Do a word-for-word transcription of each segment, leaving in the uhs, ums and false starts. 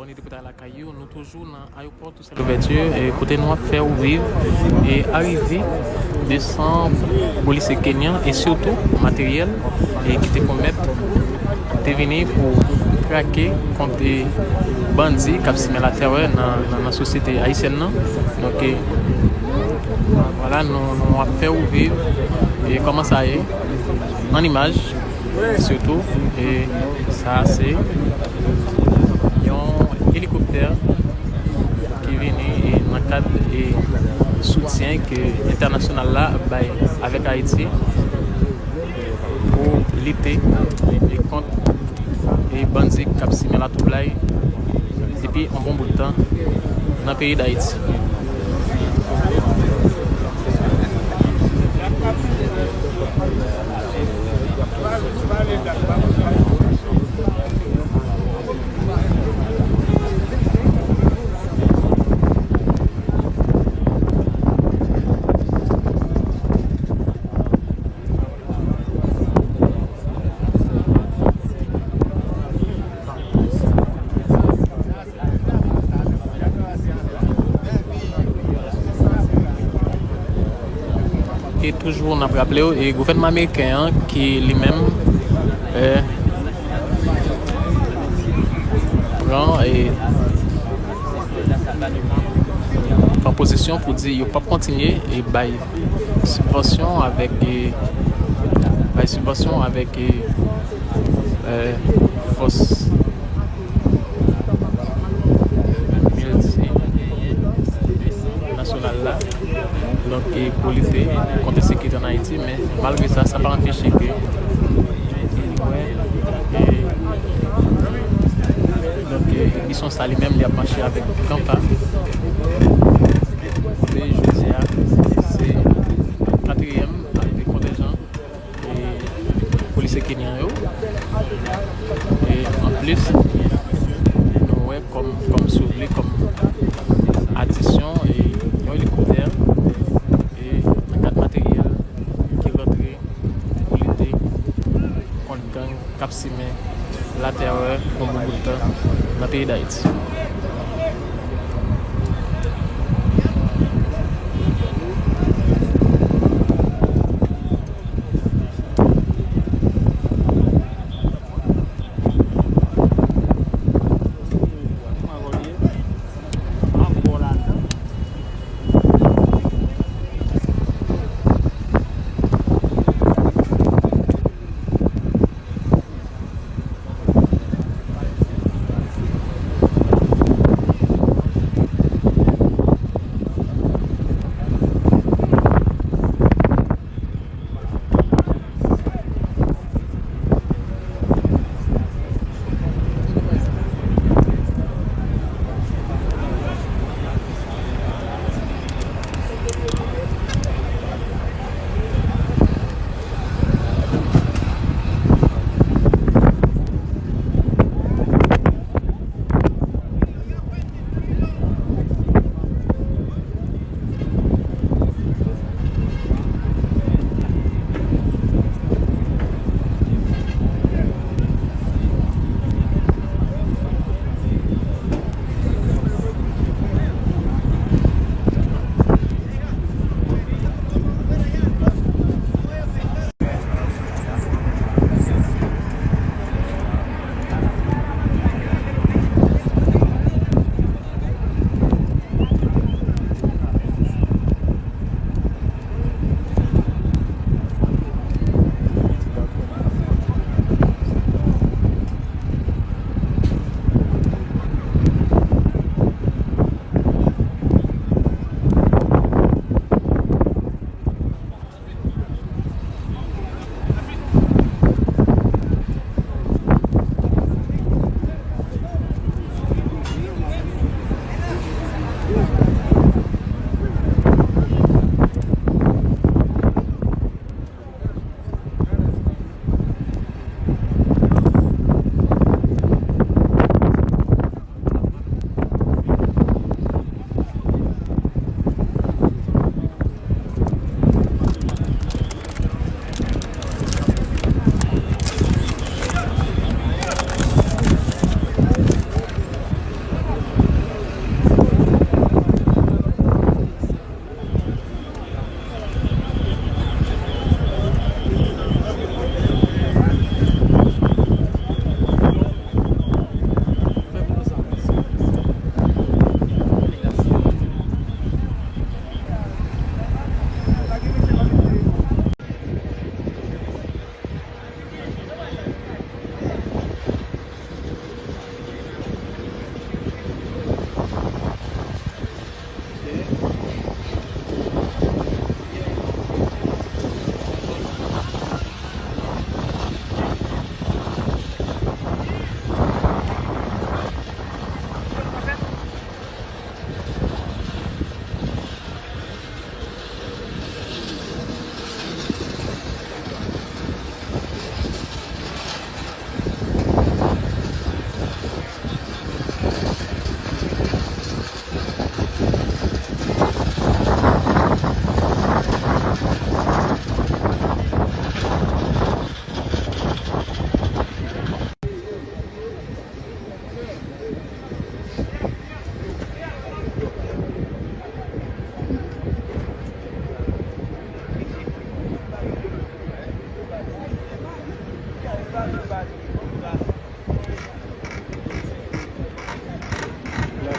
Abòne depi w lakay ou, nou toujou nan ayewopò Toussaint Louverture, e kote nou ap fè ou viv e arive desann polisye kenyan e sitou materyèl e ki te pwomèt te vini pou trake kont e bandi k ap simen latèrè nan, nan, nan sosyete ayisyèn nan. Donk, e, vwala, nou, nou ap fè ou viv e kòman sa ye an imaj. Sitou, e sa se yon elikoptè ki vini, e, nan kad, e, soutyen ke entènasyonal la ap bay avèk Ayiti pou lite, e, kont, e, bandi k ap simen latwoublay depi yon bon bout tan nan peyi Dayiti. E toujou, n ap raple w, e gouvènman ameriken an ki li menm, e, pran, e, pran pozisyon pou di yo p ap kontinye e bay sibvansyon avèk, e, bay sibvansyon avèk, e, e, fòs miltinasyonal la. Donk, e, pou lite kont ensekirite ann Ayiti, men malgre sa, sa pa anpeche ke, e, nou wè, e, donk, e, misyon sa li menm, li ap mache avèk gran pa. Kote jodi a, se katriyèm kontenjan e polisye kenyan yo. E anplis, nou wè kòm, kòm souvni, kòm adisyon, e yon elikoptè, e yon kat materyèl ki rantre pou lite kont gang k ap simen latèrè pou yon bon bout tan nan peyi Dayiti.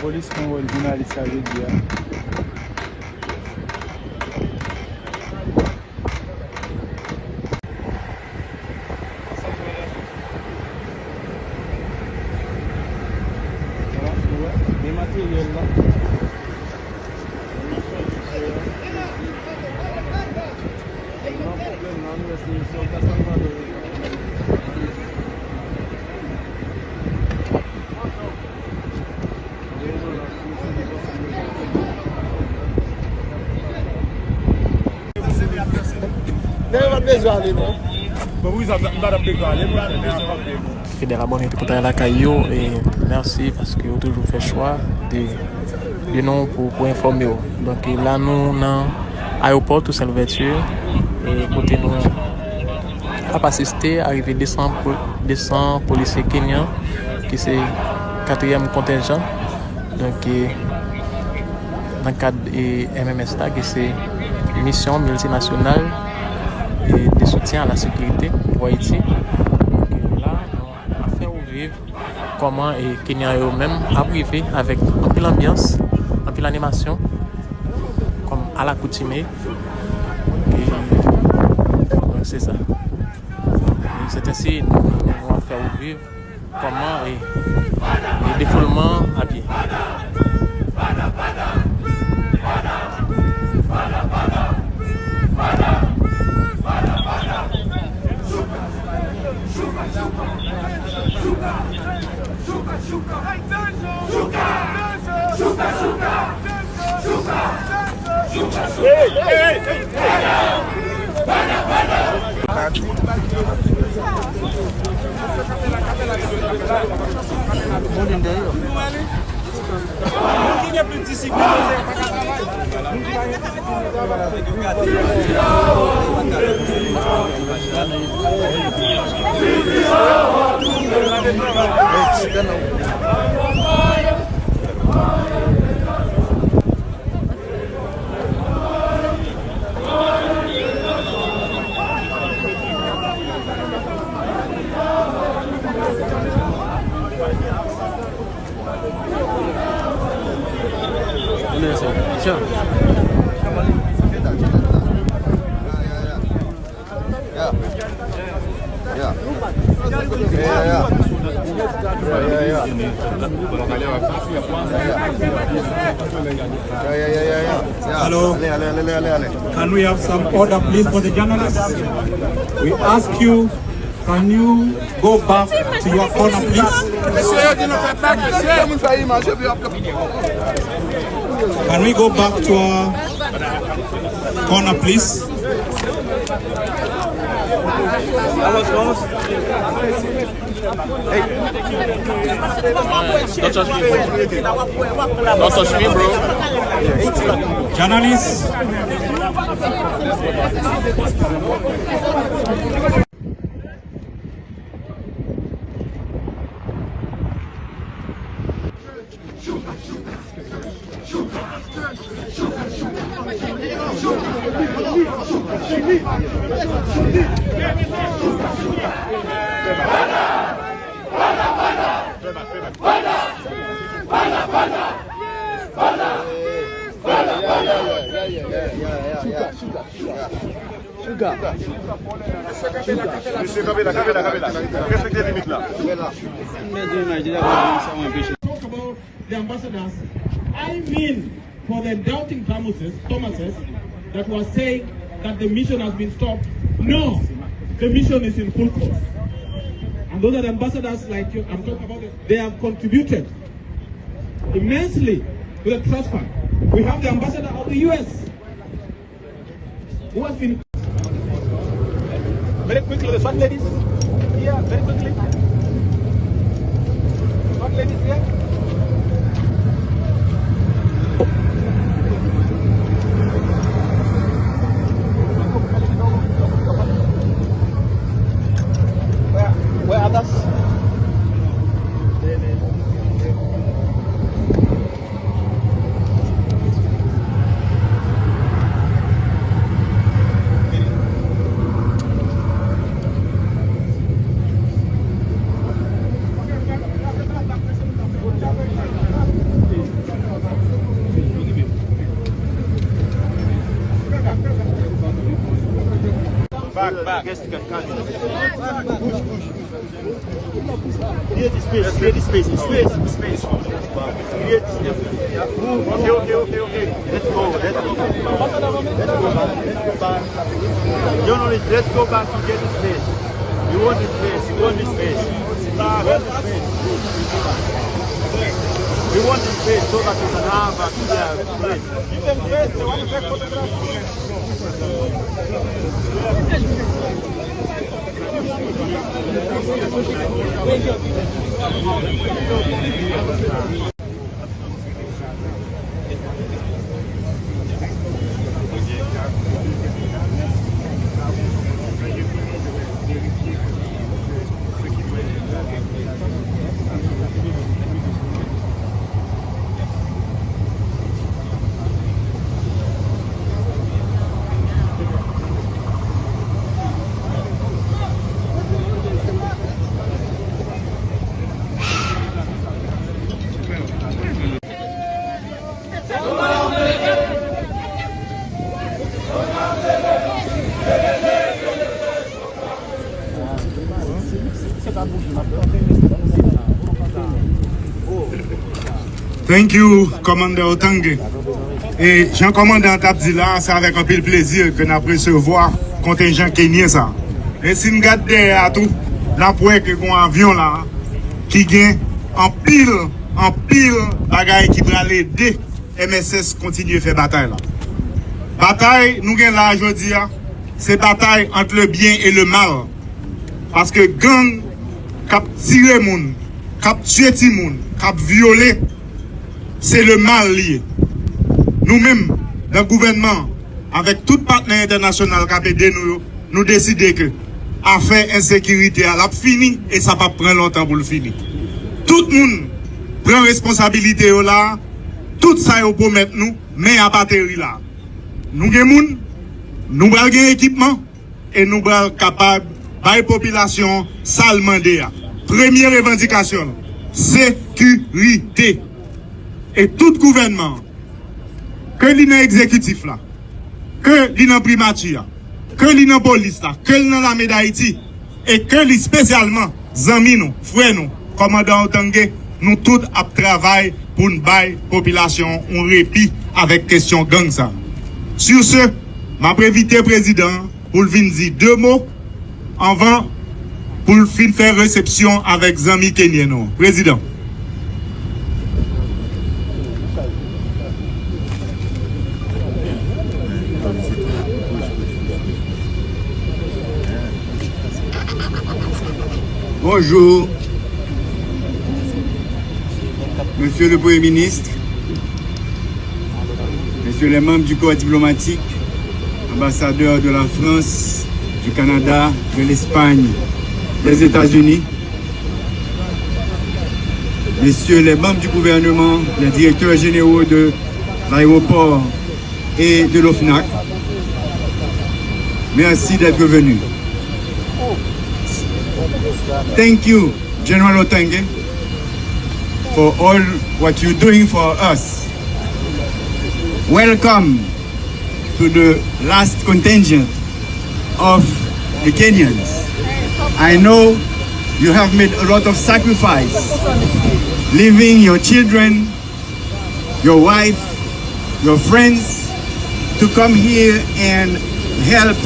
Polis pran wòl jounalis sa jodi a. Gen materyèl la. Nèg yo pa t bezwen ale, non. Bon, wi, sa, sa, m pa t ap bezwen ale, monchè, nèg yo pa t bezwen. Fidèl abòne, tout kote lakay yo, e mèsi paske yo toujou fè chwa de, de nou pou, pou enfòme yo. Donk, e la nou nan ayewopò Toussaint Louverture, e kote nou ap asiste arive de san po-, de san polisye kenyan, ki se katriyèm kontenjan. Donk, e, nan kad, e, M M S la, ki se Mission Multinationale, e, de Soutien à la Sécurité pour Haïti. Donk, e, la, nou ap fè w viv kòman, e, kenyan yo menm ap rive avèk anpil anbyans, anpil animasyon, kòm alakoutime. E, donk, se sa. Se ensi nou, nou ap fè w viv kòman, e, e defoulman an ap ye. Hello. Can we have some order, please, for the journalists? We ask you, can you go back to your corner, please? Mesye yo di nou fè bak, mesye. Moun fè imaj, epi ap Can we go back to our corner, please? Don't touch me, bro. Don't touch me, bro. Journalists. Mesye, kanpe la, kanpe la, kanpe la. Respekte limit la. Talk about the ambassadors. I mean, for the doubting Thomases, Thomases that were saying that the mission has been stopped, no, the mission is in full course. And those are the ambassadors like you, I'm talking about, they have contributed immensely to the trust fund. We have the ambassador of the U S who has been Very quickly, the short ladies here, very quickly. Short ladies here. Where, where others? Create space, create space, space, space. Create. Move. Okay, okay, okay, okay. Let's go, let's go. Let's go back, let's go back. Journalists, let's go back to get the space. We want the space, we want the space. We want the space. We want the space so that we can have a clear place. Thank you, Commander Otange. E jan kòmandan an t ap di la, se avèk anpil plezi ke n ap resevwa kontenjan kenyen sa. E si n gad dèyè a tou, n ap wè ke gon avyon la ki gen anpil, anpil bagay ki pral ede M S S kontinye fè batay la. Batay nou gen la jodi a, se batay ant le byen e le mal. Paske gang k ap tire moun, k ap tiye timoun, k ap vyole, se le mal li ye. Nou menm, nan gouvènman, avèk tout patnè entènasyonal k ap ede nou yo, nou deside ke afè ensekirite a l ap fini e sa p ap pran lontan pou l fini. Tout moun pran responsabilite yo la, tout sa yo pwomèt nou, men y ap ateri la. Nou gen moun, nou pral gen ekipman, e nou pral kapab bay popilasyon sa l mande a. Premye revandikasyon l, sekirite. E tout gouvènman, ke li nan egzekitif la, ke li nan primati a, ke li nan polis la, ke li nan lame Dayiti, e ke li espesyalman zanmi nou, frè nou, kòmandan Otange, nou tout ap travay pou n bay popilasyon yon repi avèk kesyon gang sa. Sur ce, m ap envite prezidan an pou l vin di de mo anvan pou l fin fè resepsyon avèk zanmi kenyen nou an. Prezidan. Bonjour, Monsieur le Premier ministre, Messieurs les membres du corps diplomatique, ambassadeurs de la France, du Canada, de l'Espagne, des États-Unis, Messieurs les membres du gouvernement, les directeurs généraux de l'aéroport et de l'OFNAC, merci d'être venus. Thank you, General Otange, for all what you're doing for us. Welcome to the last contingent of the Kenyans. I know you have made a lot of sacrifice, leaving your children, your wife, your friends to come here and help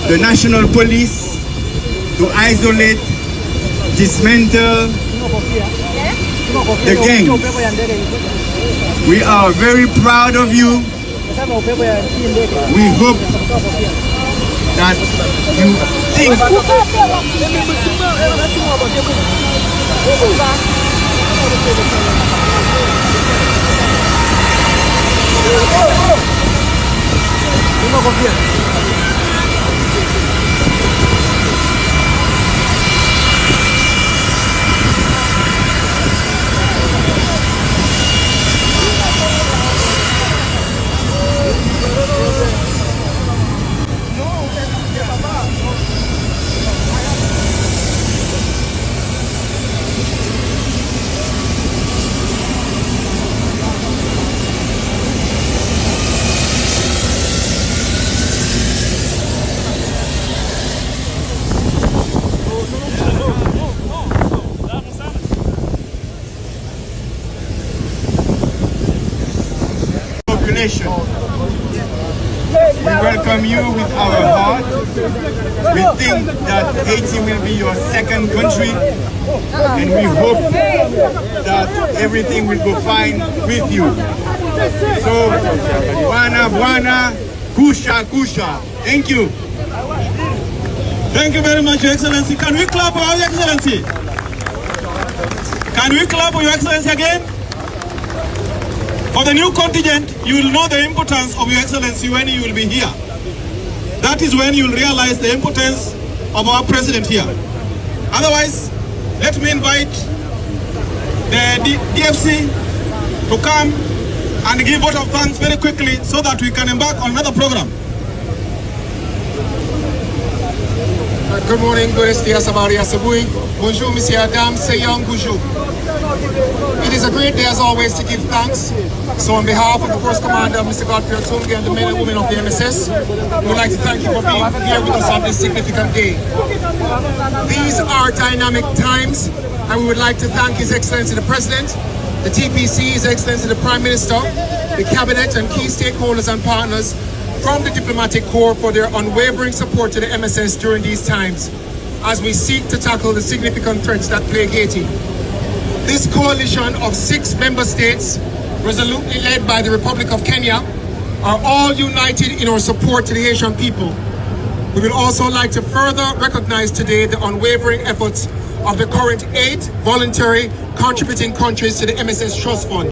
the national police to isolate, dismantle the gangs. We are very proud of you. We hope that you think. nation. We welcome you with our heart. We think that Haiti will be your second country, and we hope that everything will go fine with you. So, bwana bwana, kusha kusha. Thank you. Thank you very much, Your Excellency. Can we clap for Your Excellency? Can we clap for Your Excellency again? For the new contingent, you will know the importance of Your Excellency when you will be here. That is when you will realize the importance of our president here. Otherwise, let me invite the D- D F C to come and give vote of thanks very quickly so that we can embark on another program. Good morning, Godes Dias, Abari Asabui. Bonjour, Monsieur Adam, Seyong Buju. It is a great day as always to give thanks. So on behalf of the First Commander, Mister Godfrey Otunge, and the men and women of the M S S, we would like to thank you for being here with us on this significant day. These are dynamic times, and we would like to thank His Excellency the President, the T P C, His Excellency the Prime Minister, the Cabinet, and key stakeholders and partners from the diplomatic corps for their unwavering support to the M S S during these times as we seek to tackle the significant threats that plague Haiti. This coalition of six member states, resolutely led by the Republic of Kenya, are all united in our support to the Haitian people. We would also like to further recognize today the unwavering efforts of the current eight voluntary contributing countries to the M S S Trust Fund.